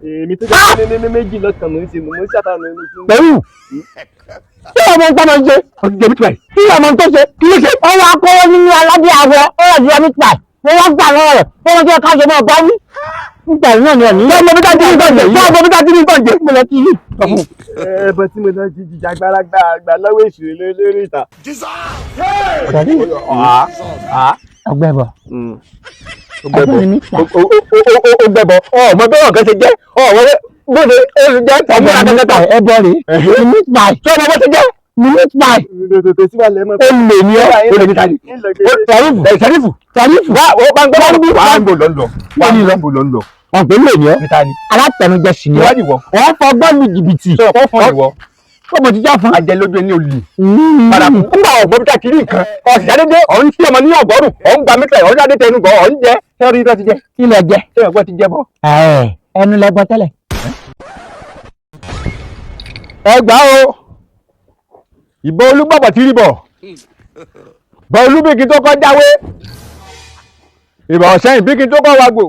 Èmi tó jẹ́ pé méjì lọ́kàn mò ń ṣe, mò ń ṣàtàlù ẹni tí. Pẹ̀lú kí ọmọ nǹkan máa ń ṣe Ọjọ́ meat pie. Kí ọmọ tó ṣe Kí ló ṣe? Ọwọ́ akọ́wọ́ nínú aládé àwọ̀ ọ̀rọ̀ ìdíwọ́ meat pie, wọ́n wá gbà lọ́wọ́ rẹ̀, wọ́n wọ́n ká ṣe máa bá wí. Nígbà náà ni ẹ̀mí. Sọ ọmọ bí tá ti ní nǹkan jẹ? Sọ ọmọ bí tá ti ní nǹkan jẹ? Mo lọ ti rí. Sọ fún un. Ẹbọ tí mo lọ jí jíjà agbára gbà lọ́wọ́ èṣù lórí ìta. Ọgbẹ́ bọ̀. Ó gbẹbọ. Ẹ̀gbọ́n mi ní Ó gbẹbọ. Ọmọ bí ọ̀gá ṣe jẹ́, ọmọ bó ṣe ó ṣe jẹ́ ọmọ akẹ́kọ̀ọ́. Ẹbọ rèé. Meat pie. Sọ ọmọ bó ṣe jẹ́? Meat pie. Kò sí wàhálà ẹ mọ́. Ó lè ní ọ́, ó lè ní tani. Sàrífù. Sàrífù. Sàrífù. Wá ó bá ń gbọ́ wà á ń bò lọ́ ń lọ. Wà á ń bò lọ́ ń lọ. Wọn pè é lè ní ọ́. Ní tani. Alátẹnujẹ sì ni ọ́. Ìwádìí wọ. Wọ́n fọgbọ́n lu jìbìtì. Sọ fọ́ fún ìwọ. Ọmọ ti já fún. Ajẹ lójú ẹni olè. Padà fún. Nígbà ọ̀gbọ́n bí káàkiri nǹkan. Ọ̀sìn jáde ọ̀hún sí ọmọ ní ọgọ́rùn. Ọ̀hún gba mítà ọ̀hún jáde tẹnu gọ̀ ọ̀hún jẹ. Sẹ́rí tó ti jẹ. Kí lẹ jẹ? Sẹ́rí ọ̀gbọ́n ti jẹ bọ́. Ẹnu lẹ gbọ́ tẹ́lẹ̀. Ẹ gbà o, ìbọn olúbọ̀bọ̀ tí rí bọ̀ bọ̀ olúbìkì tó kọ́ jáwé, ìbọn ọ̀sẹ́yìn bíkì tó kọ́ wàgbò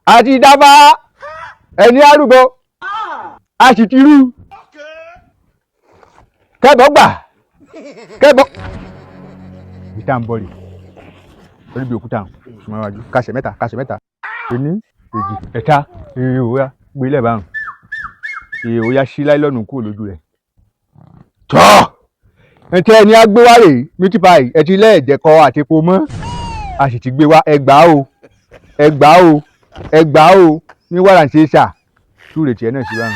àti ìdáfá ẹni arúgbó a sì ti rú kẹ́bọ̀ gbà kẹ́bọ̀. Ibi tá à ń bọ̀ rè orí bí òkúta súnmọ́ iwájú, kàṣẹ mẹ́ta, kàṣẹ mẹ́ta, ení, èjì, ẹ̀ta. Èrè òwúrọ̀ gbé ilẹ̀ báwọn èè ó yá, sí láìlọ́nù kúrò lójú rẹ̀. Tọ́ ẹ tẹ́ ẹni á gbé wá rèé, meat pie. Ẹ ti lẹ́ẹ̀jẹ̀kọ àti epo mọ́, a sì ti gbé wá. Ẹ gbà o, ẹ gbà o, ẹ gbà o ní wàrà ń ṣe é ṣà túrè tiẹ̀ náà sí báwọn.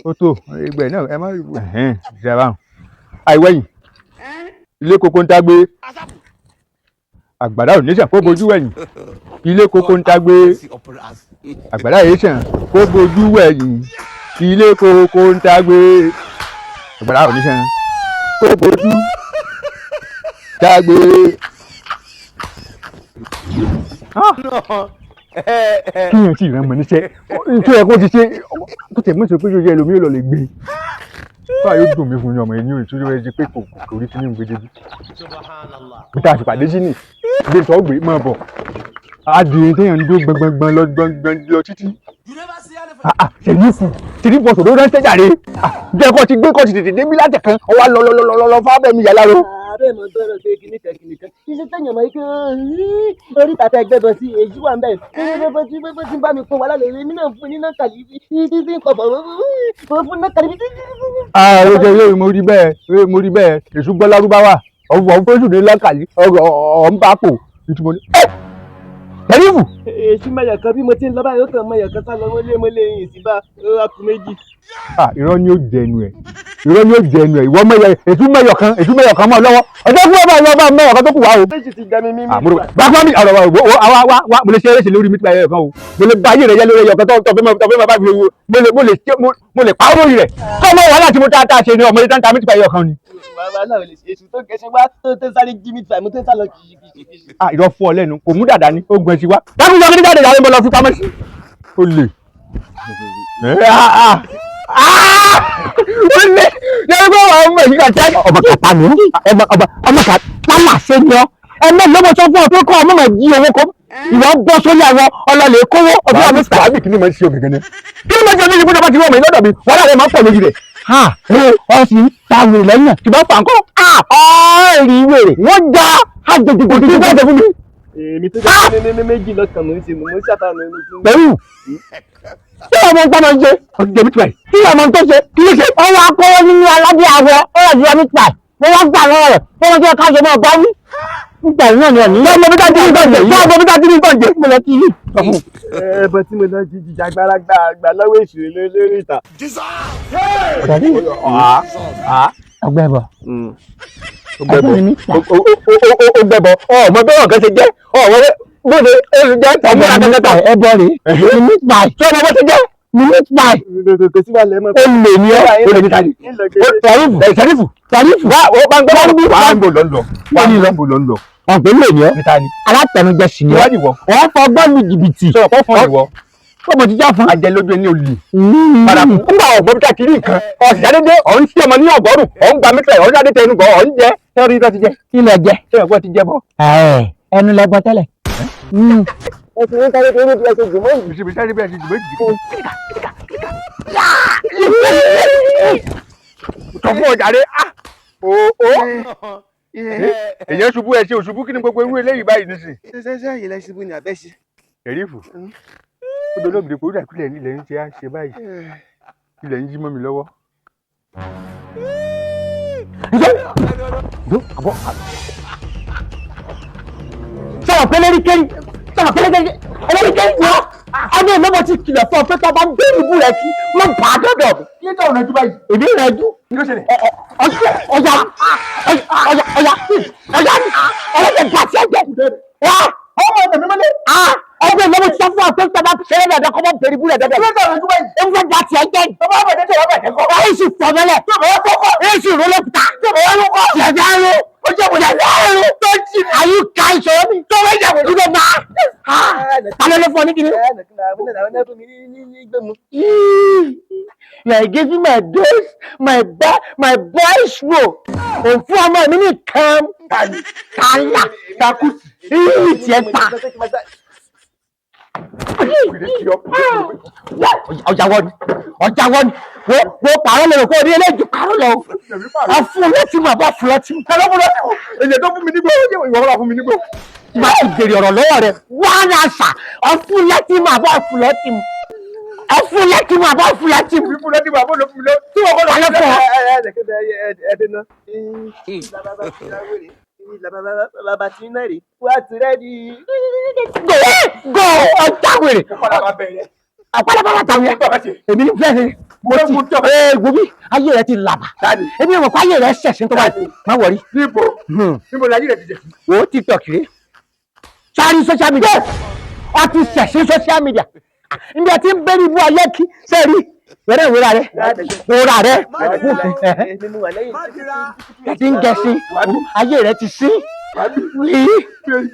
Ó tó ẹgbẹ́ náà, ẹ má ẹ̀hẹ́n ṣe báwọn. Àìwẹ̀yìn ilé koko ń tágbé, àgbàdá ò ní sàn kó bojú wẹ̀yìn. Ilé koko ń tágbé, àgbàdá yìí sàn kó bojú wẹ̀yìn. Ilé koko ń tágbé, àgbàdá ò ní sàn kó bojú tágbé. Kíyàn sì rán mọ níṣẹ́ tó yẹ kó ti ṣe, kó tẹ̀ mọ́sọ̀ pé yóò yẹ ẹlòmíì lọ lè gbé kó àyè dùn mí fún yín. Ọmọ yẹn ní òyìn tó yẹ pé kò rí kíní gbé débi bí tá a sì pàdé sí ni gbé tó gbé mọ́ bọ̀ adìyẹ téèyàn ń dó gbọngbọngbọn lọ gbọngbọn lọ títí. Sẹ̀rífù, sẹ̀rífù ọ̀sọ̀ ló ránṣẹ́ jàre jẹ́ kó ti gbé kó ti tètè débi látẹ̀kan ọwọ́ lọ lọ lọ lọ lọ fábẹ́mi yàrá ro. Ààrẹ mọ̀ tọrọ pé kìnnì kan kìnnì kan iṣẹ́ tẹ̀yàn mọ́ ike orí tàtà ẹgbẹ́ bọ̀ sí èyí wà ń bẹ̀ bó ti bó ti ń bá mi kó wa lálẹ́, èmi náà fún ní náà kàlí tí tí ń pọ̀pọ̀ mo fún náà kàlí. Ó jẹ́ ilé mo rí bẹ́ẹ̀, mo rí bẹ́ẹ̀. Èṣù gbọ́ lárúbáwá ọ̀fọ̀ fóṣù ní lákàlí ọ̀rọ̀ ọ̀ ń bá pò ìtumọ̀ ní. Sẹ̀rífù. Èsì mẹyọ kan bí mo ti ń lọ báyìí, ó kàn mẹyọ kan sá lọ wọlé mọlẹ yìí sí bá akú méjì. Irọ́ ni ó jẹnu ẹ̀, irọ́ ni ó jẹnu ẹ̀. Ìwọ mẹ́yọ, èṣù mẹ́yọ kan, èṣù mẹ́yọ kan mọ́ ọ lọ́wọ́ ọjọ́ fún ọba ìwọ ọba mẹ́yọ kan tó kù wá o. Méjì ti jẹ mi mímí. Àmúrò gbàgbọ́ mi ọ̀rọ̀ wa wa wa, mo lè ṣe eré lórí mi ẹyọ kan o, mo lè ba ayé rẹ jẹ́ lórí ẹyọ kan tó fẹ́ máa bá fi wo, mo lè pa lórí rẹ̀ kọ́ ọmọ wàhálà tí mo tá a ṣe ni ọmọ yìí tá ń ta mi ẹyọ kan ni. Bàbá náà lè ṣe èṣù tó gẹ̀ẹ́sì wá tó sáré jí mi tìfà mo tó sá lọ kìsìkìsì. Irọ́ fún ọ lẹ́nu kò mú dàda ni ó gbọ̀n sí wa dákúnjọ kí ní jáde jáde mo lọ fi pamọ́ sí. Ó lè ó lè yẹ́n kó wà ọmọ yìí kà tẹ́. Ọmọ kàtà ni ọmọ ọmọ ọmọ kàtà là ṣe ni ọ ẹmẹ lọ́mọ sọ fún ọ pé kọ́ ọmọ máa jí owó kó ìwọ bọ́ sórí àwọn ọlọ́lẹ̀ kówó ọdún àmì sà. Wàá bí kí ni mo ń ṣe ògègè ni kí ni mo ń ṣe ní ibùdó bá ti wọ́n mi lọ́dọ̀ mi, wàhálà rẹ̀ máa ń pọ̀ lórí rẹ̀. Ha, ọ sì ń ta wèrè lẹ́yìn. Tí bá fà ń kọ́. Ọ rí wèrè. Wọ́n já Agbègbè kò sí bá ṣe fún mi. Èmi tó jẹ́ pé méjì lọ́kàn mò ń ṣe, mò ń ṣàtàlù ẹni tí. Pẹ̀lú kí ọmọ nǹkan máa ń ṣe Ọjọ́ meat pie. Kí ọmọ tó ṣe? Kí ló ṣe? Ọwọ́ akọ́wọ́ nínú aládé àwọ̀ ọ̀rọ̀ ìdíwọ́ meat pie, wọ́n wá gbà lọ́wọ́ rẹ̀, wọ́n wọ́n jẹ́ ká ṣe máa bá wí. Nígbà náà ni ẹ̀mí. Sọ ọmọ bí tá ti ní nǹkan jẹ? Sọ ọmọ bí tá ti ní nǹkan jẹ? Mo lọ ti rí. Sọ fún un. Ẹbọ tí mo lọ jí jíjà agbára gbà lọ́wọ́ èṣù lórí ìta. Ọgbẹ́ bọ̀. Ó gbẹbọ, ó gbẹbọ. Ọmọ bí ọ̀gá ṣe jẹ́, ọmọ bó ṣe ó ṣe jẹ́ ọmọ akẹ́kọ̀ọ́. Ẹbọ rèé. Meat pie. Sọ ọmọ bó ṣe jẹ́? Meat pie. Kò sí wàhálà ẹ mọ́. Ó lè ní ọ́, ó lè ní tani. Sàrífù. Sẹ̀rífù. Sàrífù. Wá ó bá ń gbọ́ wà á ń bò lọ́ ń lọ wà á ń bò lọ́ ń lọ. Wọn pè é lè ní ọ́. Ní tani. Alátẹnujẹ sì ni ọ́. Ìwádìí wọ. Wọ́n fọgbọ́n lu jìbìtì. Sọ̀rọ̀ kọ́ fún ìwọ. Ọmọ ti já fún. Ajẹ lójú ẹni olè. Padà Padà fún. Nígbà ọ̀gbọ́n bí káàkiri nǹkan. Ọ̀sìdádédé ọ̀ ń sí ọmọ ní ọgọ́rùn. Ọ̀ ń gba mítà ọ̀ ń jáde tẹnu bọ̀ ọ̀ ń jẹ. Ṣé orí ti jẹ? Kí lẹ jẹ? Ṣé ẹ̀gbọ́n ti jẹ bọ̀? Ẹnu lẹ gbọ́ tẹ́lẹ̀. Ẹsìn ní sáré kéré bí ẹsẹ̀ jùmọ̀ yìí. Bìsí sáré bí ẹsẹ̀ jùmọ̀ yìí. Sọ fún ọjà rẹ, ah! O o. Èyàn ṣubú ẹ ṣe òṣubú kí ni gbogbo irú eléyìí báyìí nísìn. Ṣé àyè lẹ ṣubú ni àbẹ́ṣe? Ṣẹ̀rífù, ó dolóògbé kò rí àkúlẹ̀ nílẹ̀ ń ṣe á ṣe báyìí. Ilẹ̀ ń yí mọ́ mi lọ́wọ́. Sọ̀rọ̀ pé lérí kérí, sọ̀rọ̀ pé lérí kérí, lérí kérí wá. Ọdún ìlọ́mọ ti kìlọ̀ fún ọ pé tọ́ bá ń bẹ́ẹ̀rù ibú rẹ kí ló ń bà á dọ́dọ̀ mi. Kí ló dé ọ̀nà ìjọba yìí? Èmi rẹ̀ jú. Kí ló ṣẹlẹ̀? Ọjà ọjà ọjà ọjà ọjà ọlọ́dẹ bàtí ẹ̀jẹ̀. Wá Ọmọ ẹ̀mí mọ́lẹ̀. ọdún ìlọ́mọ ti sọ fún ọ pé tọ́ bá ṣeré dọ̀dọ̀ kọ́ mọ́ bẹ̀rù ibú rẹ̀ dọ́dọ̀. Kí ló dé ọ̀nà ìjọba yìí? Ewu fẹ́ bàtí ẹ̀jẹ̀. Ọmọ àbàjẹ́ tẹ̀wọ́ bàjẹ́ kọ́. Wọ́n sì fọmọlẹ̀. Èyí sì rólókùtà. Jẹ̀dá ro. Jẹ̀dá ro. Àyù ká ìṣòro mi. Ìgbẹ́ máa. Ta ló ló fún ọ ní kíni? You are giving my days, my boy, my boys row. Òun fún ọmọ mi ní kan. Kàlà. Takusi. Ìyí tiẹ̀ ta. Ọjà wọ ni. Ọjà wọ ni. Wo pàrọ̀ lè rò kó o ní eléjì pàrọ̀ lọ. Ọ̀fun lọ́tí mu àbọ̀ fún lọ́tí mu. Ẹ lọ́fún lọ́tí mu. Èyàn tó fún mi nígbó, ìwọ kọ́ la fún mi nígbó. Má ti bèrè ọ̀rọ̀ lọ́wọ́ rẹ̀. Wọ́n á ṣà. Ọ̀fun lọ́tí mu àbọ̀ fún lọ́tí mu. Ọ̀fun lọ́tí mu àbọ̀ fún lọ́tí mu. Fífún lọ́tí mu àbọ̀ ló fún mi lọ. Tí wọ́n kọ́ lọ Ta ló fún ọ? Go go ọjà wèrè. Àpàlà bàbá tàwọn yẹn. Èmi ní fẹ́ẹ́ ṣe. Mo ti ee gobi ayé rẹ ti làbà. Èmi ò mọ̀ pé ayé rẹ ṣẹ̀ṣẹ̀ tó báyìí. Má wọrí. Níbo? Níbo ni ayé rẹ̀ ti jẹ̀? Wo TikTok rè. Sáré social media. Ọ ti ṣẹ̀ṣẹ̀ social media. Ndí ẹ ti ń bẹ́ẹ̀ ní ibú ayé kí sẹ́ẹ̀rí. Wẹ́rẹ́ ìwéra rẹ̀. Wúra rẹ̀. Ẹ ti ń gẹ̀ẹ́sì. Ayé rẹ ti sín.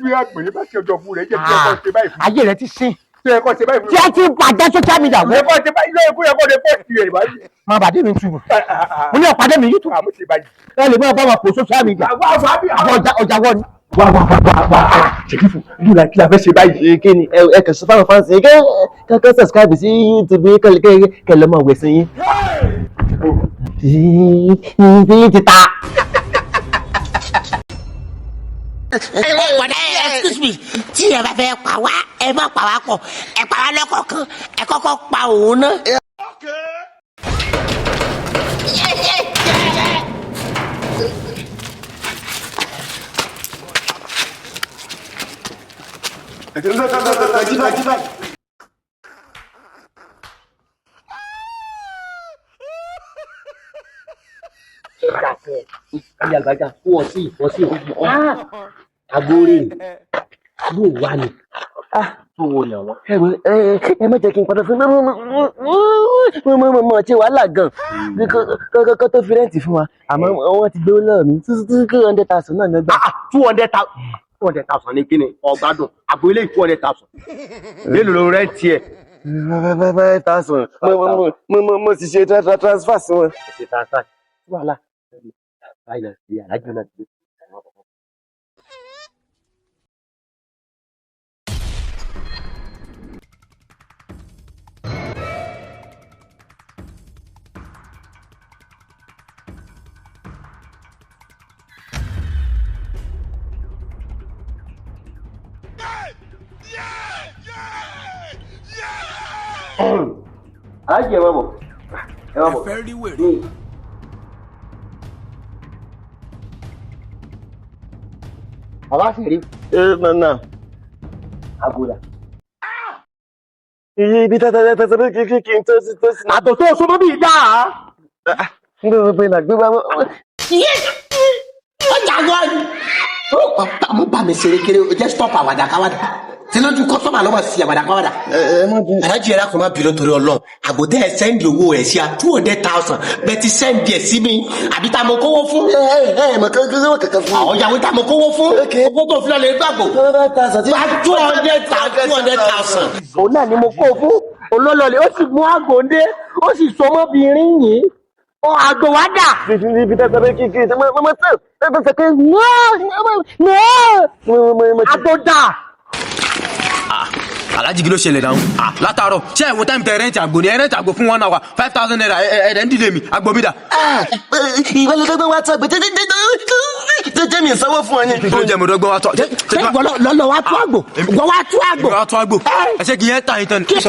Bí àgbèrè bá ṣe ọjọ́ fún rẹ̀ jẹ́ kí ẹ kọ́ ṣe báyìí fún mi. Ayé rẹ ti sín. Ṣé ẹ kọ́ ṣe báyìí fún Tí mi? a ti bàjẹ́ social media Ẹ kọ́ ṣe báyìí lóye kó yẹ kó lè pọ́ọ̀tì rẹ̀ báyìí. Máa bàdé mi tù. Mo ní ọ̀pàdé mi YouTube. Àmú ṣe báyìí. Ẹ lè máa bá wa pò social media. Àwọn ọjà wọ ni. Wá wá wá wá wá. Ṣèkífù, yóò la kí la fẹ́ ṣe báyìí. Kí ni ẹ kàn sọ fáwọn fáǹsì yín kẹ́kẹ́ subscribe sí YouTube yín kẹ́ lọ́ máa wẹ̀ sí yín. Yín ti ta. Bọ̀dá, excuse me, tí ẹ bá fẹ́ pa wá, ẹ má pa wá pọ̀, ẹ pa wá lọ́kọ̀ọ̀kan, ẹ kọ́kọ́ pa òun náà. Ẹyà àgbàjà kó ọ sí ọ sí ọ. Agore yóò wá ni. Tó wo nà wọ́n. Ẹ má jẹ́ kí n padà fún mi mo mo ṣe wàhálà gan kó tó fi rẹ́ǹtì fún wa, àmọ́ wọ́n ti gbé lọ́ọ̀ mi 200,000 náà nígbà. 200,000, 200,000 ní kíni ọ̀gbádùn àbò ilé 200,000. Mélòó ló rẹ́ǹtì ẹ̀? 5,000 mo sì ṣe transfer sí wọn. Ṣe transfer wàhálà báyìí náà ṣe alájọ náà ti dé. Alájọ ẹ má bọ̀, ẹ má bọ̀. Bàbá sì rí Ẹ nà agoda. Iye ibi tata tata tata kí n tó sí tó sí. Àtọ̀ tó so mọ́ bí dáa. N bẹ bẹ là gbé bá. Ọjà wọ ni. Ó bá mi ṣeré kéré, o jẹ́ stop àwàdà káwàdà. Tí lójú kọ́sọ́mà lọ́wọ́ sí àwàdà káwàdà. Ẹ má bínú. Alájí ẹ̀rá kò má bínú torí Ọlọ́run. Àgùntàn ẹ̀ sẹ́ndì owó ẹ̀ sí a 200,000 bẹ́ẹ̀ ti sẹ́ndì ẹ̀ sí mi. Àbí tá a mọ kówó fún? Ẹ ẹ ẹ mọ kankan kankan fún mi. Àwọn ìyàwó tá a mọ kówó fún? Okay. Owó tó fi lọ lè gbàgbọ́. 5,000. 200,000, 200,000. Òun náà ni mo kó o fún. Olólọ́lẹ̀ ó sì mú àgbòndé ó sì so mọ́bìnrin yìí. Ọ àgbò wá dà. Àgbò dà. Alájí, kí ló ṣẹlẹ̀ náà? Látàárọ̀, ṣé ẹ wo time tẹ rent àgbò ni? Ẹ rent àgbò fún one hour, 5,000 naira. Ẹ ẹ ẹ ń dìde mi, àgbò mi dà. Ìwọlẹ́dọ́gbọ́n wa tọ́ gbé tẹ́tẹ́ mi sanwó fún ọ ni. Tó jẹ́ mo dọ́gbọ́n wa tọ́. Ṣé ìwọ lọ́lọ́ wa tú àgbò? Ìwọ wa tú àgbò? Ìwọ wa tú àgbò. Ẹ ṣé kì í yẹn tà yín tán ni. Kí ẹ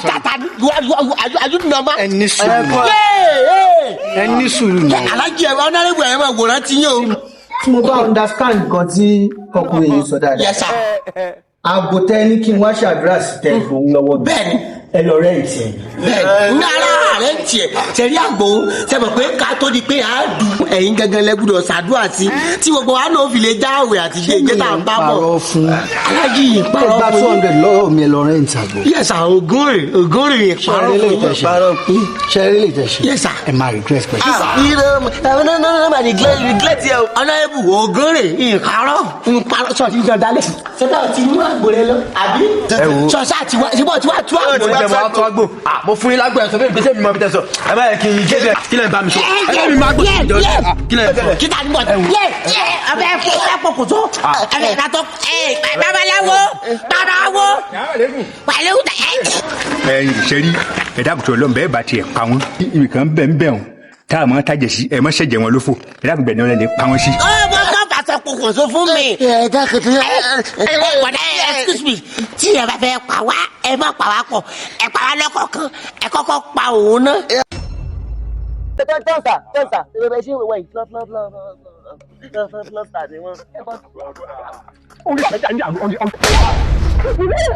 tata àyù nọmọ. Ẹ ní sùúrù, ẹ ní sùúrù náà. Alájí, ẹ ọ̀nàrẹ́bù, ẹ máa wòrán ti yín o. Tí mo bá understand nǹkan tí ọkùnrin yìí sọ dáadáa, Yes, sir. aago tẹ ní kí n wá ṣàdúrà sí tẹ fún lọ́wọ́ mi, Bẹ́ẹ̀ni. ẹ lọ rent ẹ. Bẹ́ẹ̀ni, ní ara rẹ̀ ń tiẹ̀ sẹ̀rí àgbò sẹ́mọ̀ pé ká tó di pé a dù ẹ̀yin gangan lẹ́gbùdọ̀ ṣàdúrà sí tí gbogbo wa náà fi lè já àwẹ̀ àti jẹ́ ìjẹ́ tá à ń bá bọ̀. Parọ́ fún Alájí, ẹ ìparọ́ gba fún two yín. hundred lọ́wọ́ mi, ẹ lọ rent àgbo. Yes sir, ògúnrè ògúnrè, ìparọ́ Ṣe fún lè yín. tẹ̀sẹ̀ ṣe lè tẹ̀sẹ̀? Yes, sir. Ẹ máa regret pẹ̀lú. Regret yẹ o. Ọ̀nàrẹ́bù, ògúnrè, ìparọ́ ìparọ́ sọ̀tì ìjọ dálẹ̀. Sọ́tà ti mú àgbò rẹ lọ àbí? Sọ́sà ti wá síbọ̀ tí wàá tú àgbò Ó rẹ. jẹ́ mo wá tú àgbò. Mo fún yín lágbò, ẹ̀ sọ fún mi pé ṣé mi mọ ibi tẹ́ sọ. Ẹ má yẹ kí n jẹ́ bẹ́ẹ̀. Kí lẹ̀ ń bá mi sọ? Ẹ bá mi máa gbò sí ìjọ. Kí lẹ̀ ń sọ? Kíta ni bọ̀ yé yé ọbẹ̀ fún ẹ̀pọ̀ kò tó ọbẹ̀ kàtó ẹ̀ babaláwo babaláwo pẹ̀lú ẹ̀. Ẹ ṣe rí ẹ̀dá àbùtù ọlọ́run bẹ́ẹ̀ bá tiẹ̀ pa wọ́n, ibì kan bẹ́ẹ̀ ń bẹ̀ wọ́n tá a mọ̀ tájẹ̀ sí, ẹ̀ mọ́ ṣẹ̀jẹ̀ wọn lófò. Ẹ̀dá àbùtù bẹ̀ẹ̀ ni wọ́n lè pa wọ́n sí. Ọ bọ fàṣọ kòkòtò fún mi. Ẹ dákẹ́ tó. Ẹ wọ̀dà, excuse me, tí ẹ bá fẹ́ pa wá, ẹ má pa wá pọ̀, ẹ pa wá lọ́kọ̀ọ̀kan, ẹ kọ́kọ́ pa òun náà. Tọ́sà tọ́sà ẹ ṣe wẹ̀ flọ́flọ́flọ́flọ́flọ́flọ́fà ni wọ́n.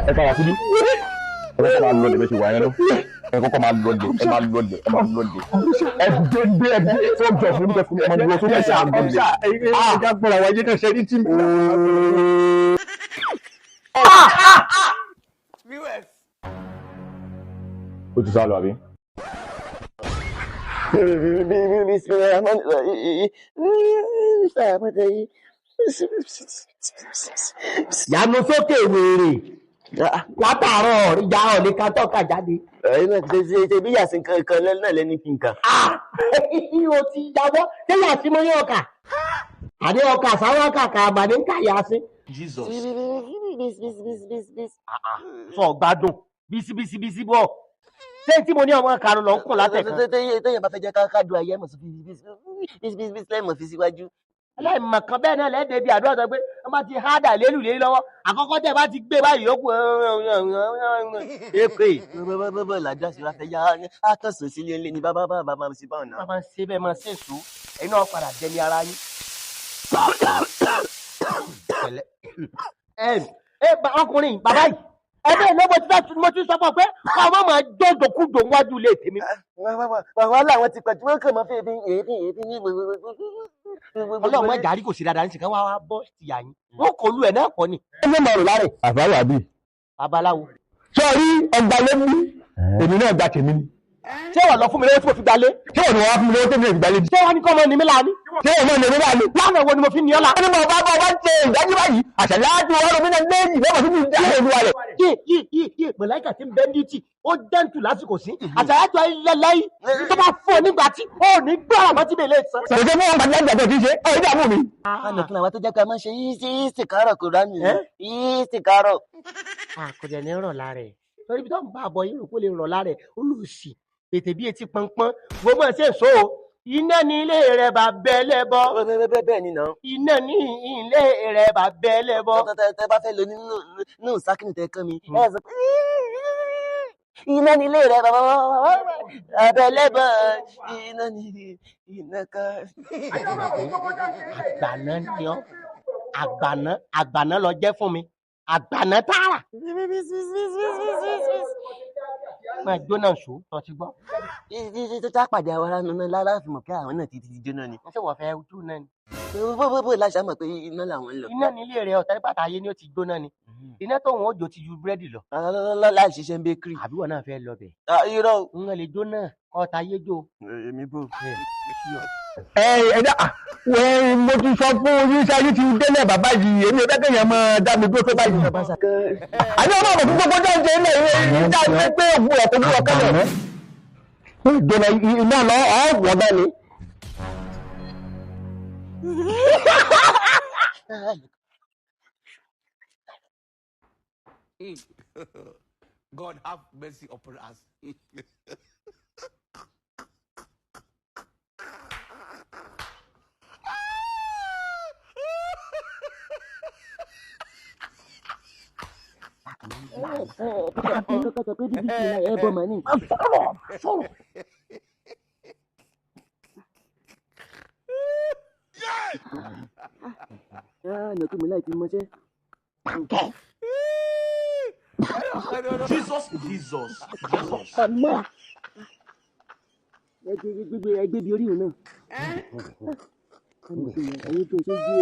Ẹ kára síbí, ẹ kọ́kọ́ máa lọlẹ̀ bẹ́ẹ̀ ṣe wà yẹn lọ. Ẹ kọ́kọ́ máa lọlẹ̀, ẹ máa lọlẹ̀, ẹ máa lọlẹ̀, ẹ dédé ẹ dé fún ọjọ́ fún mi fún mi, ẹ máa lọ sókè, ẹ máa lọlẹ̀. Ẹ já gbọ́ra wa jẹ́ ká ṣe ní tí mi. Ó ti sá lọ àbí. Yanu sókè, wèrè, látàárọ̀ ìjà ọ̀lẹ́ ká tọ́ka jáde. Ẹ̀yin náà ṣe ṣe ṣe bí yàsí kan náà lẹ́ni kí n kà. O ti jábọ́ ṣé yàtí mo ní ọkà àdé ọkà sáwọn kàkà àbàdé ń kà yàsí. Sọ gbádùn bísí bísí bísí bọ̀, ṣé tí mo ní ọmọ karùn-ún lọ ń kùn látẹ̀kan. Téèyàn bá fẹ́ jẹ́ ká dùn ayé, mọ̀ sí bísí bísí bísí lẹ́mọ̀ fi síwájú. Aláìmọ̀kan bẹ́ẹ̀ náà lẹ́ẹ̀dẹ̀ bíi àdúrà sọ pé wọ́n bá ti há dà lélù lé lọ́wọ́ àkọ́kọ́ tẹ̀ bá ti gbé báyìí yókù èpè. Bọ́bọ́bọ́ làdúrà sí wa fẹ́ yá á kàn sùn sílé ńlé ní bábá bá bá sí báwọn náà. Wọ́n máa ń ṣe bẹ́ẹ̀, máa ṣe èso, ẹ̀yin náà padà jẹ ní ara yín. Pẹ̀lẹ́. Ẹ ẹ ọkùnrin bàbá yìí, ẹ bẹ́ẹ̀ ló mo ti sọ fún ọ pé ọmọ máa jọ́jọ́kújò wájú ilé tèmi. Wàhálà àwọn ti pàtó, wọn kàn máa fi èéfín èéfín èéfín ní. Ọlọ́run má jàrí, kò sí dáadáa ní sìnkán wá wá bọ́ tìyà yín, wọn kò lu ẹ̀ náà kọ́ ni. Ẹ ló máa rò lára àfáwà bí. Babaláwo. Sọrí ọgbà ló mú èmi náà gba tèmi ni. Ṣé wọ́n lọ fún mi lówó tí mo fi gbalé? Ṣé wọ́n ní wọ́n á fún mi lówó tèmi náà fi gbalé? Ṣé wọ́n ní kọ́ ọmọ ní mi láàánú? Ṣé wọ́n ní mi láàánú? Lánàá wo ni mo fi ní ọ́ la? Wọ́n ní mo bá bá wá ń ṣe ìdájí báyìí, àṣàlájú ọ̀rọ̀ mi náà lẹ́yìn lọ́wọ́ sí mi dá olúwa rẹ̀. Yé yé yé yé, mọ̀láìkà tí ń bẹ́ ní tì ó dẹ́ntù lásìkò sí àṣàyájọ́ ilẹ̀ lẹ́yìn tó bá fún ọ nígbà tí ó ní gbọ́rọ̀ mọ́ tí mi lè san. Kò sí fún wọn gbàdúrà gbàdúrà tí ń ṣe ọ̀ ìdààmú mi. Kánà kí làwọn tó jẹ́ ká máa ṣe yíṣẹ́ kárọ̀ kúránì yíṣẹ́ kárọ̀. Kò dẹ̀ ní rọ̀ lára ẹ̀ torí bí tó ń bá àbọ̀ yìí rò kó lè rọ̀ lára ẹ̀, ó lù sí tètè bí etí pọnpọ́n gbogbo ẹ̀ ṣe ń so o. Iná ní ilé rẹ̀ bá bẹ́lẹ̀ bọ́. Bẹ́ẹ̀ bẹ́ẹ̀ ni náà. Iná ní ilé rẹ̀ bá bẹ́lẹ̀ bọ́. Tẹ bá fẹ́ lo nínú sákìnì tẹ kán mi, ẹ sọ pé iná ní ilé rẹ bàbá abẹ́lẹ́bọ̀, iná ní iná kan. Àgbàná ni ọ́, àgbàná àgbàná lọ jẹ́ fún mi, àgbàná tààrà. Máa jóná sùn tó ti gbọ́. Tó pàdé àwọn ará nínú lára fi mọ̀ pé àwọn náà ti jóná ni. Ṣé wọ́n fẹ́ jóná ni? Bó bó bó láṣà mọ̀ pé iná làwọn ń lò. Iná ní ilé rẹ̀ ọ̀tá nípa àtàyè ni ó ti jóná ni. Iná tóun ó jó ti ju búrẹ́dì lọ. Láì ṣiṣẹ́ ń bakery. Àbí wọn náà fẹ́ lọ bẹ̀? Irọ́ o. Ń lè jóná ọ̀tá yé jó. Èmi bò. Ẹ Ẹ dá wẹ́n mo ti sọ fún yín sáyé ti délẹ̀ bàbá yìí èmi ò fẹ́ kéèyàn máa dá mi dúró tó báyìí. Àní ọmọ àbọ̀ fún gbogbo jáde ilẹ̀ ìwé ìdá pé òkú ọ̀kọ́ òkú ọ̀kọ́ lẹ̀. Ìjọba iná lọ ọ̀wọ́ bẹ́ẹ̀ ni. God have mercy upon us. Kọ́kọ́ sọ pé bíbí ti náà ẹ bọ́ màá ní. Sọ̀rọ̀. Nàkú mi láì ti mọṣẹ́. Jesus, Jesus, Jesus. Àmọ́ ẹgbẹ́ ẹgbẹ́ bíi orí òun náà. Ẹyin tó ṣe gbé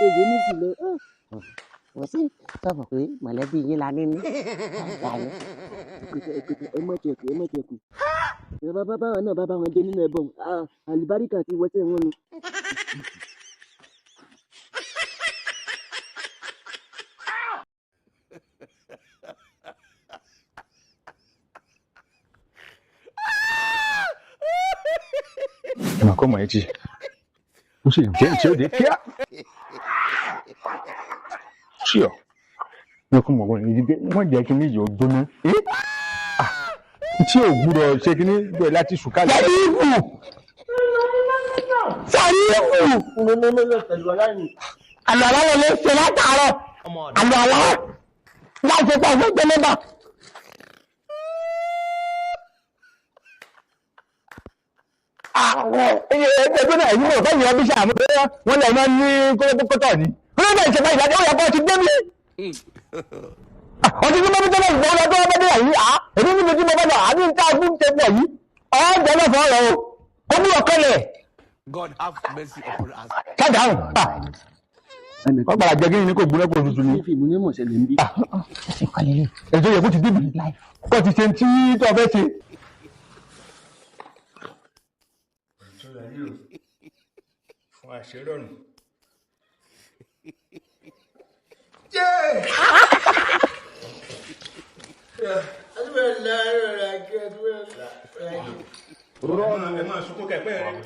ege méjì lọ. Kò sí sọ̀rọ̀ pé mọ̀lẹ́bí yín la ní ní. Ẹ mọ̀ jẹ̀kù, ẹ mọ̀ jẹ̀kù. Ẹ bá báwọn náà bá bá wọn dé nínú ẹbọ. Àlùbáríkà ti wọ́sẹ̀ wọn nu. Ẹ mà kọ́ mọ̀ ẹ́ ti ó sì jẹ́ tí ó dé kíá ṣíọ ní ọkọ mọ̀ ní dídé wọ́n jẹ́ kí ní yóò gbóná tí ò gbúdọ̀ ṣe kí ní bẹ́ẹ̀ láti sùkálẹ̀. Sàrífù Sàrífù àlọ́ àlọ́ ló ṣe látàárọ̀ àlọ́ àlọ́ láti pa òfin gbé nọ́mbà. Ẹgbẹ́ náà yìí mọ̀ fẹ́yìn ọbí sàmú pé wọ́n lè máa ní kótópótó ni. Wọ́n lè ṣe báyìí ó yẹ kó ti dé mi. Ọtí tí mo bí tẹ́lẹ̀ ìgbà ọlọ́dún ọmọdé yìí à èmi níbi tí mo bá lọ àbí ń tá a fún ṣe pọ̀ yìí. Ọ̀ jẹ́ náà fọ́ ọ̀rọ̀ o. Kó mú ọ̀kẹ́lẹ̀. God have mercy upon us. Ṣáàdáhùn. Wọ́n gbàgbà jẹ́ kí ni kò gbóná kó tutù ni. Fíìmù ní mọ̀ṣẹ́ lè ń bí. Ètò yẹ kó ti débi. Kó ti ṣe tí tó fẹ́ ṣe. Fún àṣírọ̀rùn. Ẹ máa sunkún kẹpẹ rẹ.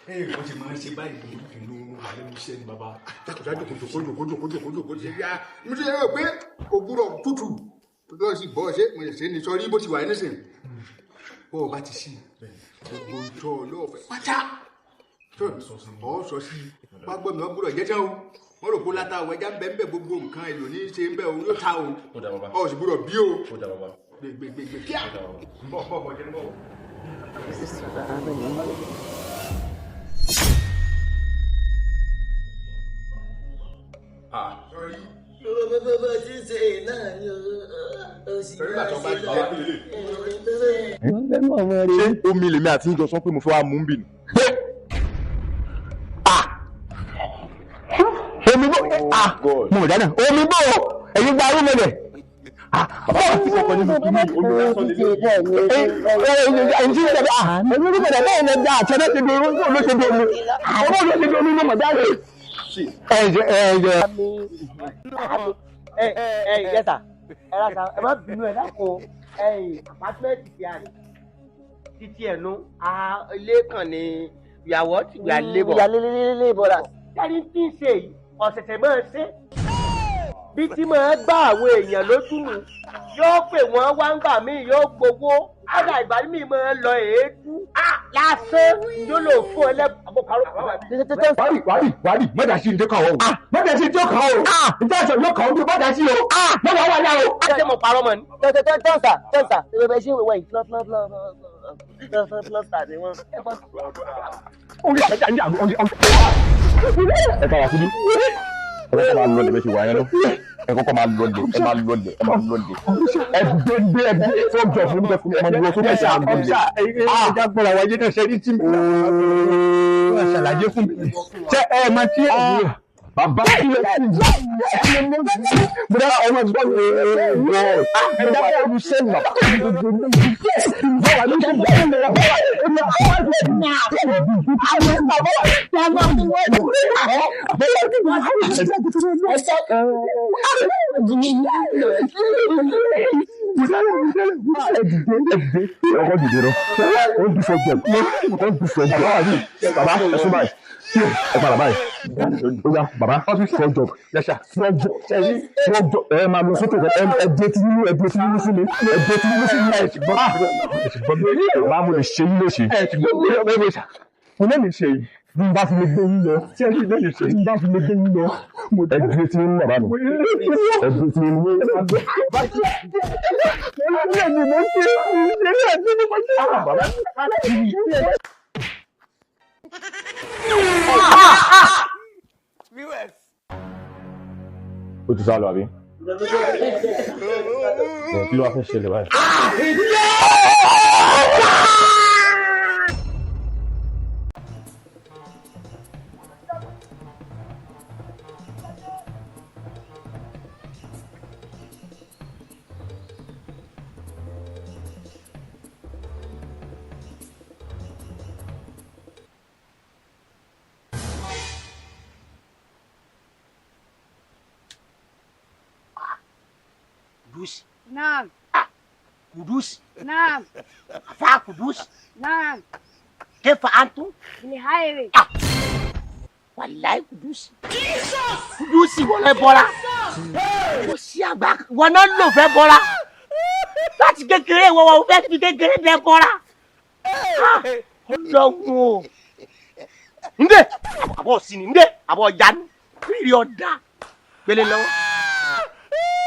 Ẹ wọ́n ti máa ń ṣe báyìí inú wà lẹ́nu iṣẹ́ ni bàbá. Jákòjá jòkó jòkó jòkó jòkó jòkó ṣe yá. Mo ti rò pé òwúrọ̀ tútù lọ sí bọ́ ṣé mo lè ṣe ní sọrí bó ti wà nísìn. Bọ́ ọ bá ti sí gbogbo ìjọ ọlọ́ọ̀fẹ́ pátá. Ọ sọ sí i, wá gbọ́ mi, wọ́n gbúdọ̀ jẹ́ tán o. Wọ́n rò kó láta o, ẹja ń bẹ ń bẹ gbogbo nǹkan èlò ní í ṣe ń bẹ o, yóò ta o. Ọ sì gbúdọ̀ bí o. Gbègbègbè kíá. Bọ̀ bọ̀ bọ̀ jẹ́ bọ̀. Bó ti ṣe náà ni o sì Torí bàtọ́ bá jẹ́ Ṣé omi lèmi àti yín jọ sọ pé mo fẹ́ wá mú un bì ní. Omi bò mo mọ̀ dáná omi bò èyí gba arúgbó lẹ̀. Ẹ ẹ yẹta ẹ ra sa ẹ má bínú ẹ dákun ẹ apátmẹ́ǹtì ti àná títí ẹ̀ nu ilé kan ní ìyàwó ti gbà lébọ̀. Ìyá lébọ̀. Dárí tí ń ṣe yìí ọ̀sẹ̀sẹ̀ máa ṣe bí tí máa gbá àwọn èèyàn lójú nù yóò pè wọ́n wá ń gbà mí yóò gbowó ọ̀dà ìgbà míì máa lọ èédú lásán yóò lò fún ọ lẹ́bùn. Wárì wárì wárì mọ́dà sí ní kàn ó. Mọ́dà sí ní kàn ó. Ǹjẹ́ àṣọ yóò kàn ó bí mọ́dà sí o. Mọ́dà wà lára o. Ṣé mo parọ́ mọ́ ni? Tọ́nsà tọ́nsà ẹ ṣe wẹ̀ flọ́flọ́flọ́flọ́flọ́flọ́sà ni wọ́n. Ẹ kára síbí. Ẹ kọ́kọ́ máa lọlẹ̀ bẹ́ẹ̀ ṣe wà yẹn lọ. Ẹ kọ́kọ́ máa lọlẹ̀, ẹ máa lọlẹ̀, ẹ máa lọlẹ̀. Ẹ gbé ẹ gbé fọ́ọ̀jọ̀ fún mi fún mi ẹ máa lọ sókè Ọ̀sà ẹ máa lọlẹ̀. ọ̀sà ẹja gbọ́ra wáyé náà ṣe ní tí mi. Wọ́n ṣàlàyé fún mi. Ṣé ẹ máa tí ẹ wúrà? Bàbá bùdá ọmọ ìgbà ọkọ dìde lọ ó ń dúfọ jẹ ó ń dúfọ jẹ bàbá ẹ sún báyìí ẹ padà báyìí ó yá bàbá front job front job front job ẹ máa lọ sókè ẹ ẹ dé tí nínú ẹ dé tí nínú fún mi ẹ dé tí nínú fún mi ẹ ti gbọ́ bàbá mo lè ṣe yín léṣe mo lè lè ṣe yìí bí n bá fi lè gbé yín lọ bí n bá fi lè gbé yín lọ ẹ dúró tí nínú bàbá mi ẹ dúró tí nínú. Ó ti sá lọ àbí? Ẹ kí ló wá fẹ́ ṣẹlẹ̀ báyìí? Kudusi. Naam. Kudusi. Naam. Afa Kudusi. Naam. Kefa antum? Bilhairi. Ah. Wallahi Kudusi. Jesus. Kudusi wọ́n lọ bọ́ra. Kò sí àgbà wọn náà lò fẹ́ bọ́ra. Láti kékeré wọ́n wọ́n fẹ́ fi kékeré bẹ́ bọ́ra. Ọlọ́run o. Ǹdẹ̀ àbọ̀ sí ni ǹdẹ̀ àbọ̀ yanu. Rírì ọ̀dà. Gbélé lọ́wọ́.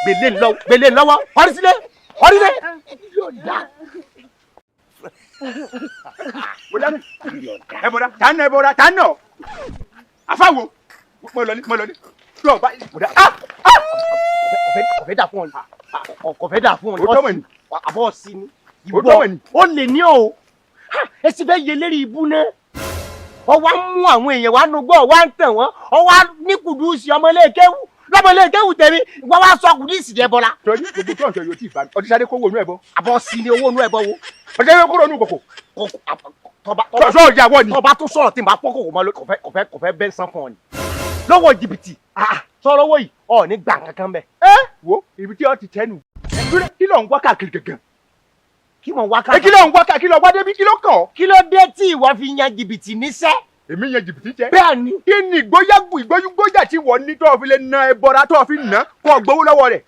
Gbélé lọ́wọ́. Gbélé lọ́wọ́. Ọ̀rísílẹ̀. Ọ̀rísílẹ̀. Rírì ọ̀dà. Ẹ bọ̀dá tá nà ẹ bọ̀dá tá nà afáwo mo lọ ní mo lọ ní lọ bá bọ̀dá ah ah. Kò fẹ́ dà fún ọ ni. Kò fẹ́ dà fún ọ ni. Ó tọ́mọ̀ ni. Àbọ̀ sí ni. Ó tọ́mọ̀ ni. Ó lè ní o. Ẹ sì fẹ́ yẹ lérí ibú náà. Ọ wá mú àwọn èèyàn wá nugbọ́ wá ń tàn wọ́n. Ọ wá ní Kùdùsì ọmọléèkéwù. Lọ́mọléèkéwù tèmi, wọ́n wá sọ Kùdùsì jẹ bọ́lá. Torí gbogbo tó ń sọ yóò tí ì bá mi. Ọtí sáré kó wo inú ẹ bọ. Àbọ̀ sí ni owó inú ẹ bọ wo. Ọtí sáré kúrò nínú kòkò. Tọba Sọ ìyàwó ni. Tọba tó sọ̀rọ̀ tí n bá pọ́ kòkò mọ́ kò fẹ́ bẹ́ sán fún ọ ni. Lọ́wọ́ jìbìtì, sọ̀rọ̀ owó yìí, ọ̀ ní gbà kankan bẹ́ẹ̀. Ẹ wo ibi tí ọ ti tẹnu. Kí ló ń wá káàkiri gangan? Kí mò ń wá Ẹ kí ló ń wá káàkiri? Kí ló wá débi? Kí ló kàn ọ́? Kí ló dé tí ìwọ fi yan jìbìtì níṣẹ́? Èmi yan jìbìtì jẹ. Bẹ́ẹ̀ ni. Kí ni ìgbóyàgbó ìgbóyúgbóyà tí wọ́n ní tó fi lè na ẹbọra tó fi nà kó gbowó lọ́wọ́ rẹ̀?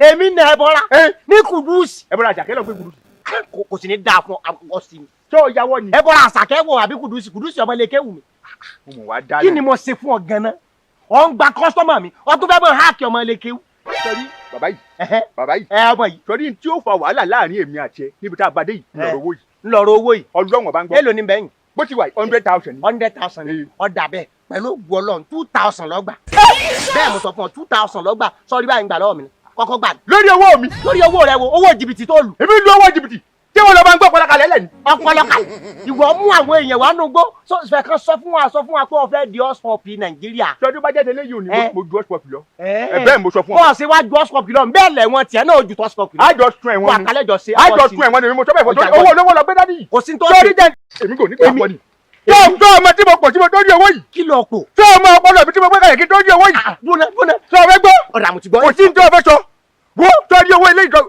Èmi nà ẹbọra ní Kùdùsì. Ẹbọra àjàkẹ́ lọ gbé Kùdùsì. Kò sì ní dáa fún ọ sí mi. Tó o yàwọ́ ni. Ẹbọra àṣàkẹ́ wọ àbí Kùdùsì Kùdùsì ọmọ ilé kéwù mi. Mo mọ̀ wá dáná. Kí ni mo ṣe fún ọ gan-an? Ọ ń gba kọ́sítọ́mà mi, ọ tún fẹ́ mọ̀ háàkì ọmọ ilé kéwù. Sọrí bàbá yìí. Bàbá yìí. Ẹ ọmọ yìí. Sọrí tí ó fa wàhálà láàrin èmi àti ẹ níbi tá a bá dé yìí ńlọrọ owó yìí. Ńlọrọ owó yìí. Ọlọ́run ọba ń gbọ́. Èló ni bẹ́yìn? Bó ti wà yìí 100,000 ni. 100,000 ni. Ọ̀dà bẹ́ẹ̀ pẹ̀lú ògùn Ọlọ́run 2,000 lọ́gbà. Bẹ́ẹ̀ mo sọ fún ọ 2,000 lọ́gbà sọrí báyìí ń gbà lọ́wọ́ mi ni. Kọ́kọ́ gbà. Lórí owó mi. Lórí owó rẹ wo owó jìbìtì tó lù. Èmi lu owó jìbìtì. Tí wọn lọ bá ń gbọ́ ọpọlọ kalẹ̀ lẹ́nu. Ọpọlọ kalẹ̀. Ìwọ mú àwọn èèyàn wá nugbó. Fẹ́ kan sọ fún wa pé o fẹ́ di ọ̀sọ̀pì Nàìjíríà. Sọdún bá jáde léyìí òní mo ju ọ̀sọ̀pì lọ. Ẹ bẹ́ẹ̀ mo sọ fún ọ. Bọ́ọ̀ ṣe wá ju ọ̀sọ̀pì lọ bẹ́ẹ̀ lẹ̀wọ̀n tiẹ̀ náà ju tọ́sọ̀pì lọ. Àjọ sun ẹ̀wọ̀n Wà kálẹ̀ jọ ṣe. Àjọ sun ẹ̀wọ̀n ni mo sọ bẹ́ẹ̀ fọ́. Owó olówó lọ gbé dání yìí. Kò sí tó Sọ́rí jẹ́ èmi kò ní kó àpọ̀ ni. Tó ọmọ tí mo pọ̀ tí mo tọ́jú owó yìí. Kí ló pò? Tó ọmọ ọpọlọ mi tí mo gbé kalẹ̀ kí tọ́jú owó yìí. Bùnà bùnà. Sọ fẹ́ gbọ́. Ọ̀dà mo ti gbọ́. Kò sí ní tó fẹ́ sọ. Wo tọ́jú owó ilé ìjọ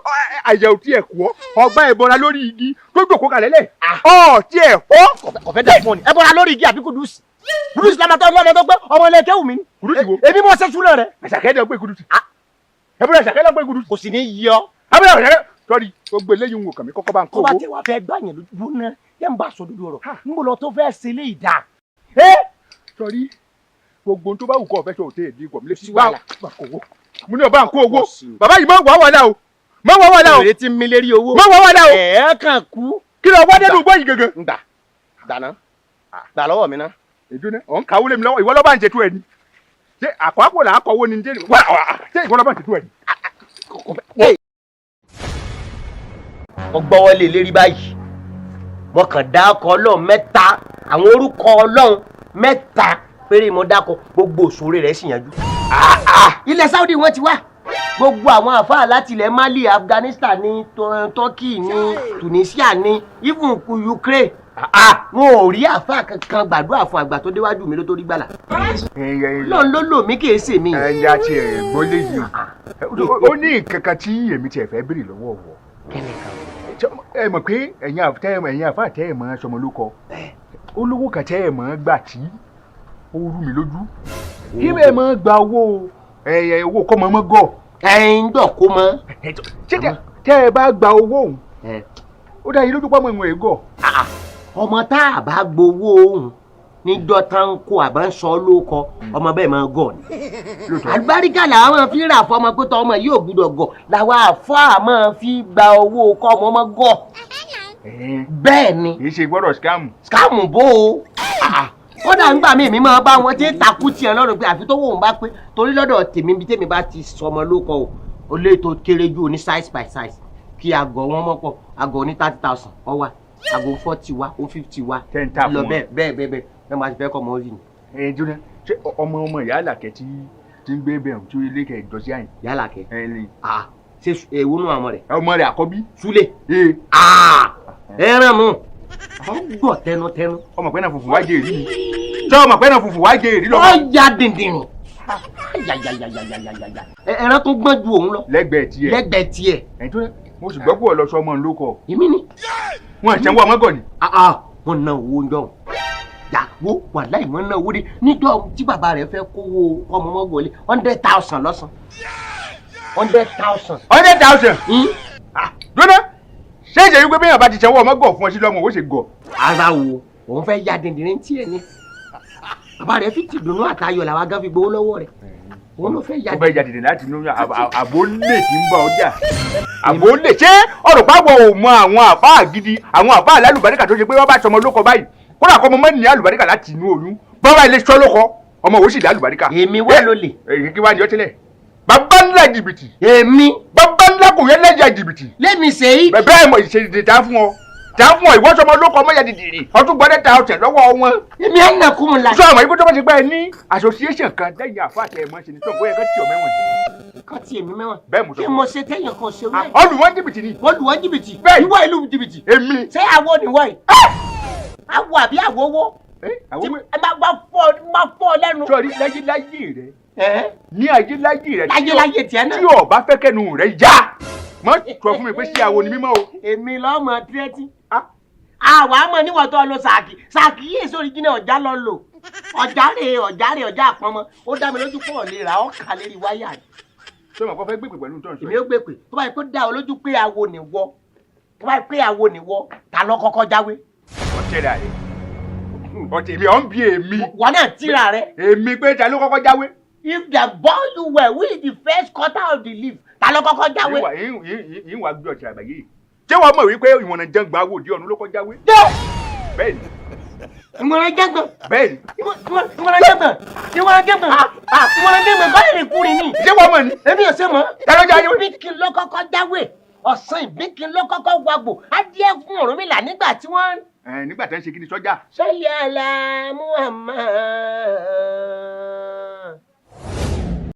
àyẹ̀wò tí ẹ̀ kú ọ́. Ọgbà ìbọra lórí igi tó jòkó kalẹ̀ lẹ̀. Ọ̀ tí ẹ̀ fọ́. Kò fẹ́ dà fún ọ ni. Ẹ bọ́ra lórí igi àbí Kùdùsì. Kùdùsì lamọ́tọ́ lọ́mọ tó gbé ọmọ ilé kéwù mi ni. Kùdùsì wo? Èmi mọ̀ ṣe súná rẹ̀. Àṣàkẹ́ lọ gbé Kùdùsì. Ẹ̀bùrọ̀ àṣàkẹ́ lọ gbé Kùdùsì. Kò sì ní yọ. Àbúrò àṣàkẹ́ sọ́rí gbogbo eléyìí ń wò kàn mí kọ́kọ́ bá ń kó Tó bá owó. tẹ wá fẹ́ gbà yẹn lójú náà yẹn ń bá sọ dúdú ọ̀rọ̀. Ń bọ̀ lọ tó fẹ́ ṣe lé ìdá. Sọ́rí gbogbo ohun tó bá wù kọ́ ọ̀fẹ́ sọ òtẹ́ èdè ìwọ̀ mi lé sí wàhálà. wá kó owó. Mo ní ọba ń kó owó. Bàbá yìí má wà wàhálà o. Má wà wàhálà o. Èrè tí ń mi lérí owó. Má wà wàhálà o. Ẹ̀ẹ́ kàn kú. Kí ló wá dénú gbọ́ yìí gangan? Ngbà gbàná gbà lọ́wọ́ mi ná. Èdè náà ọ̀ ń kawó lé mi lọ́wọ́ ìwọ lọ́ba ń ṣètò ẹ̀ ni. Ṣé àkọ́kọ́ là á kọ́wó ni ṣé ṣé ìwọ lọ́ba ń ṣètò ẹ̀ ni? Mo gbọ́wọ́ lé lérí báyìí. Mo kàn dá ọkọ̀ Ọlọ́run mẹ́ta àwọn orúkọ Ọlọ́run mẹ́ta péré mo dákọ, gbogbo òṣòro rẹ̀ sì yanjú. Ilẹ̀ Saudi wọ́n ti wá gbogbo àwọn àfáà láti ilẹ̀ Mali, Afghanistan ní, Turkey ní, Tunisia ní, even Ukraine. Wọn ò rí àfáà kankan gbàdúrà fún àgbà tó déwájú mi ló tó rí gbàlà. Lọ́n ló lò mí, kì í ṣe mí. Ẹ̀yà tiẹ̀ gbọ́ léyìí o, ó ní nǹkan kan tí èmi tiẹ̀ fẹ́ béèrè lọ́wọ́ wọ̀. Ẹ mọ̀ pé ẹ̀yin àfáà tẹ́ ẹ̀ mọ̀ sọmọ ló kọ olówó kan tẹ́ ẹ̀ mọ̀ gbà tí ó rú mi lójú, kí ẹ mọ̀ gba owó owó kọ́ mọ́ mọ́ gọ̀. Ẹ̀yin dọ̀ kó mọ́. Ṣé tẹ́ ẹ bá gba owó òun, ó dá yín lójú pọ́ mọ́ ìwọ̀n ègọ̀? Ọmọ tá a bá gbowó òun níjọ́ tá ń kó àbá ń sọ lóko, ọmọ bẹ́ẹ̀ máa gọ̀ ni. Àlùbáríkà làwọn fi rà fọmọ pé tọ ọmọ yóò gbúdọ̀ gọ̀, làwọn àfáà máa fi gba owó kọ́ ọmọ ọmọ gọ̀. Bẹ́ẹ̀ ni. Kì í ṣe gbọ́dọ̀ scam. Scam bó o. Kódà ńgbà míì mi máa bá wọn tí ń takú tiẹ̀ lọ́rùn pé àfi tó wò ń bá pé, torí lọ́dọ̀ tèmi bí tèmi bá ti sọmọ lóko o, ó lé tó kéré jù ní size by size kí àgọ̀ wọn mọ́pọ̀, àgọ̀ ní 30,000 ó wà, àgọ̀ 40 wa, ó 50 wa lọ bẹ́ẹ̀ bẹ́ẹ̀ bẹ́ẹ̀ bẹ́ẹ̀ ẹ máa ti fẹ́ kọ́ ọmọ orí ni. Ẹ jóná, ṣé ọmọ ọmọ ìyá Àlàkẹ́ tí ń gbé bẹ̀rù tí ilé kẹ̀ jọ sí àyìn? Ìyá Àlàkẹ́, ṣé ewu nù àwọn rẹ̀? Ọmọ rẹ̀ àkọ́bí. Súlẹ̀ ẹran mu gbọ́ tẹnutẹnu. Ọmọ pẹ́ náà funfun wá jẹ́ èrí mi. Ṣé ọmọ pẹ́ náà funfun wá jẹ́ èrí lọ? Ó ya dìndìnrín. Ẹran tó gbọ́n ju òun lọ. Lẹ́gbẹ̀ẹ́ tiẹ̀. Lẹ́gbẹ̀ẹ́ tiẹ̀. Ẹ̀ tó mo sì gbọ́ pé ọlọ́sọ ọmọ ló kọ. Èmi ni. Wọ́n ṣe ń wọ ọmọ gọ̀ ni. Wọ́n ná owó ń jọ̀hún. Yàwó wàláì wọ́n ná owó dé níjọ́ tí bàbá rẹ̀ fẹ́ kówó ọmọ mọ́gọ́lé 100,000 lọ́sàn. 100,000. 100,000. Dúró, ṣé ìṣe wípé bẹ́ẹ̀ bá ti ṣẹ́wọ́ ọmọ gọ̀ fún ọ sí lọ́mọ ó ṣe gọ̀? Ara wo òun fẹ́ ya dìndìnrín tiẹ̀ ni. Bàbá rẹ̀ fi tìdùnnú àtayọ̀ làwọn agán fi gbowó lọ́wọ́ rẹ̀. Òun ló fẹ́ ya dìndìnrín. Ó fẹ́ ya dìndìnrín láti inú àbó lè tí ń bá ọjà. Àbó lè ṣé ọ̀rọ̀ pàwọ̀ ò mọ àwọn àfáà gidi, àwọn àfáà lálùbáríkà tó ṣe pé wọ́n bá sọmọ lóko báyìí. Kódà kọ́ ọmọ mọ́ ní àlùbáríkà láti inú oyún. Bọ́lá ilé sọ́ lóko, ọmọ òun sì ní àlùbáríkà. Èmi wá ló lè. Èyí kí wá ní ọtí lẹ̀. Bàbá ńlá jìbìtì. Èmi. Bàbá ńlá kò yẹ lẹ́jà jìbìtì. Lẹ́mi ṣe é. Bẹ́ẹ̀ mọ̀ ìṣèdè tá fún ọ. Tá fún ọ ìwọ́sọmọ lóko ọmọ yẹn dìdìrì. Ọtún gbọ́dẹ̀ ta ọ̀tẹ̀ lọ́wọ́ wọn. Èmi á nà kú mu la. Sọ àwọn ikú tó bá ti gbá ẹ ní association kan lẹ́yìn àfa àti ẹ̀mọ́ ṣe ni tó bóyá kán tì ọ mẹ́wọ̀n. Kán tì èmi mẹ́wọ̀n. Bẹ́ẹ̀ mo sọ. Kí mo ṣe tẹ́yàn kan ṣe wẹ́ẹ̀. Olùwọ́n jìbìtì ni. Olùwọ́n jìbìtì. Bẹ́ẹ̀ ìwọ ìlú jìbìtì. Èmi. Ṣé àwọ ni wọ́n yìí? Àwọ àbí àwọwọ́? Máa fọ́ lẹ́nu. Sọrí láyé láyé rẹ. Ní ayé láyé rẹ. Láyé láyé tiẹ̀ náà. Tí o bá fẹ́ kẹ́nu rẹ yá. Má sọ fún mi pé ṣé àwo ni mímọ́ o. Èmi lọ́mọ tírẹ́tì. Àwa mọ̀ níwọ̀n tó lọ sàkì. Sàkì yìí èso original ọ̀já lọ lò. Ọ̀já rè ọ̀já rè ọ̀já àpọ́nmọ́. Ó dá mi lójú pọ̀ lè ra ọ̀kà lérí wáyà ni. Ṣé o mọ̀ kó fẹ́ gbèpè pẹ̀lú tó ń sọ? Èmi ó gbèpè. Tó bá yẹ kó dá ọ lójú pé àwo nìwọ. Tó bá yẹ pé àwo nìwọ, ta ló kọ́kọ́ jáwé? Ọ̀tẹ̀ rà rẹ̀. Ọ̀tẹ̀ mi ọ̀ ń bi èmi. Wọ́n náà tíra rẹ̀. Èmi pé ta ló kọ́kọ́ jáwé? If the born you were, who is the first cutter of the leaf? Ta ló kọ́kọ́ jáwé? Yín wàá gbé ọ̀tẹ̀ àgbáyé yìí. Ṣé wàá mọ̀ wípé ìwọ̀nà jẹ́ngbọ̀n awo òdi ọ̀run ló kọ́ jáwé? Bẹ́ẹ̀ni. Ìwọ̀nà jẹ́ngbọ̀n. Bẹ́ẹ̀ni. Ìwọ̀nà jẹ́ngbọ̀n. Ìwọ̀nà jẹ́ngbọ̀n. Ìwọ̀nà jẹ́ngbọ̀n báyìí rìn kúrin ni. Ṣé wàá mọ̀ ni? Èmi ò ṣe mọ̀. Ta ló jáwé? Ìbíkin ló kọ́kọ́ jáwé. Ọ̀sán ìbíkin ló kọ́kọ́ wagbò. Adìẹ fún Ọ̀rúnmìlà nígbà tí wọ́n. Nígbà tí wọ́n ṣe kí ni sọ́jà. Sọ́lì àlà Muhammad.